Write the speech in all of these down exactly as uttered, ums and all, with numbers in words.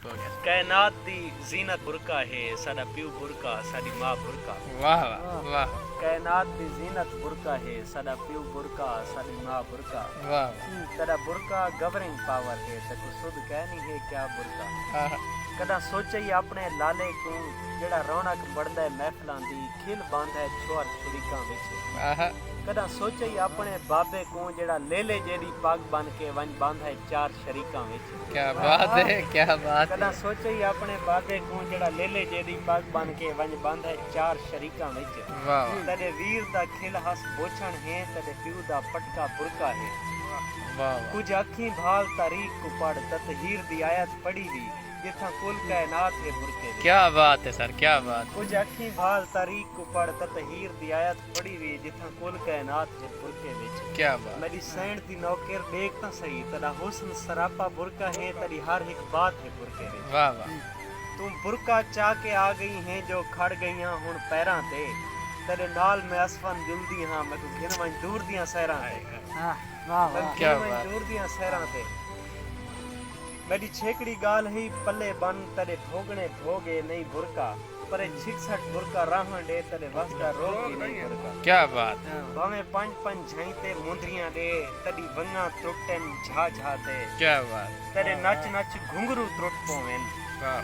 کائنات دی زینت برقع ہے، ساݙا پیو برقع، ساݙی ماء برقع۔ واہ واہ واہ۔ کائنات دی زینت برقع ہے، ساݙا پیو برقع، ساݙی ماء برقع۔ واہ واہ۔ تیݙا برقع گورنگ پاور ہے، تیکوں سدھ کائنی ہے کیا برقع۔ آہا۔ کݙاں سوچئی اپݨے لالے کوں، جیڑھا رونق بݨدے محفلاں دی، کھل ٻاندھے چھوہر چھڑیکاں وچ۔ آہا۔ کݙاں سوچئی اپݨے بابے کوں، جیڑھا لیلے جیݙی پڳ ٻن کے ونڄ ٻاندھے چار شریکاں وچ۔ کیا بات ہے، کیا بات ہے۔ کݙاں سوچئی اپݨے بابے کوں، جیڑھا لیلے جیݙی پڳ ٻن کے ونڄ ٻاندھے چار شریکاں وچ۔ واہ واہ۔ تیݙے ویر دا کھل ہس بوچھݨ ہے، تیݙے پیو دا پٹکا برقع ہے۔ واہ واہ۔ کجھ اکھیں بھال تاریخ کوں پڑھ، تطہیر دی آیت پڑھی وی، جتھاں کل کائنات ہے برقعے وچ۔ کیا بات ہے سر، کیا بات۔ کجھ اکھیں بھال تاریخ کوں پڑھ، تطہیر دی آیت پڑھی وی، جتھاں کل کائنات ہے برقعے وچ۔ کیا بات۔ میݙی سئیݨ دی نوکر، ݙیکھ تاں سہی، تیݙا حسن سراپا برقع ہے، تیݙی ہر ہک بات ہے برقعے وچ۔ واہ واہ۔ توں برقع چا کے آ ڳئی ہیں جو کھڑ ڳئیاں ہݨ پیراں تے، تیݙے نال میں اسفن جلدی ہاں، میکوں گھن ونڄ دور دیاں سیراں تے۔ ہائے ہائے۔ واہ واہ۔ میکوں کیا گھن ونڄ بات۔ دور دیاں سیراں تے۔ میݙی چھیکڑی ڳالھ ہئی پلے ٻن، تیݙے بھوڳݨے بھوڳ اے نئیں برقع، پرے چھک سٹ برقع راہوݨ ݙے، تیݙے وس دا روڳ وی نئیں برقع۔ کیا بات۔ بھانویں پنج پنج جھائیں تے موندریاں ݙے، تیݙی ونگاں ترٹن جھا جھا تے۔ کیا بات۔ تیݙے نچ نچ گھنگھرو ترٹ پوون۔ واہ۔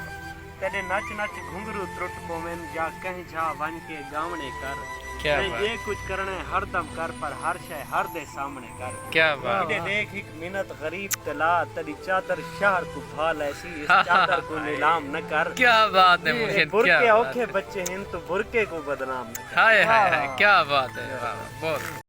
تیݙے نچ نچ گھنگھرو ترٹ پوون، یا کہیں جھا ونڄ کے ڳاوݨے کر۔ کیا بات۔ جے کجھ کرݨے ہر دم کر، پر ہر شے ہر دے سامݨے کر۔ کیا بات۔ ایݙے ݙیکھ ہک منت غریب تے لا، تیݙی چادر شہر کوں بھا لیسی، اس چادر کوں نیلام نہ کر۔ کیا بات ہے مرشد، کیا بات ہے۔ برقعے اوکھے بچے ہن، توں برقعے کوں بدنام نہ کر۔ ہائے ہائے ہائے، کیا بات ہے، واہ واہ، بہت۔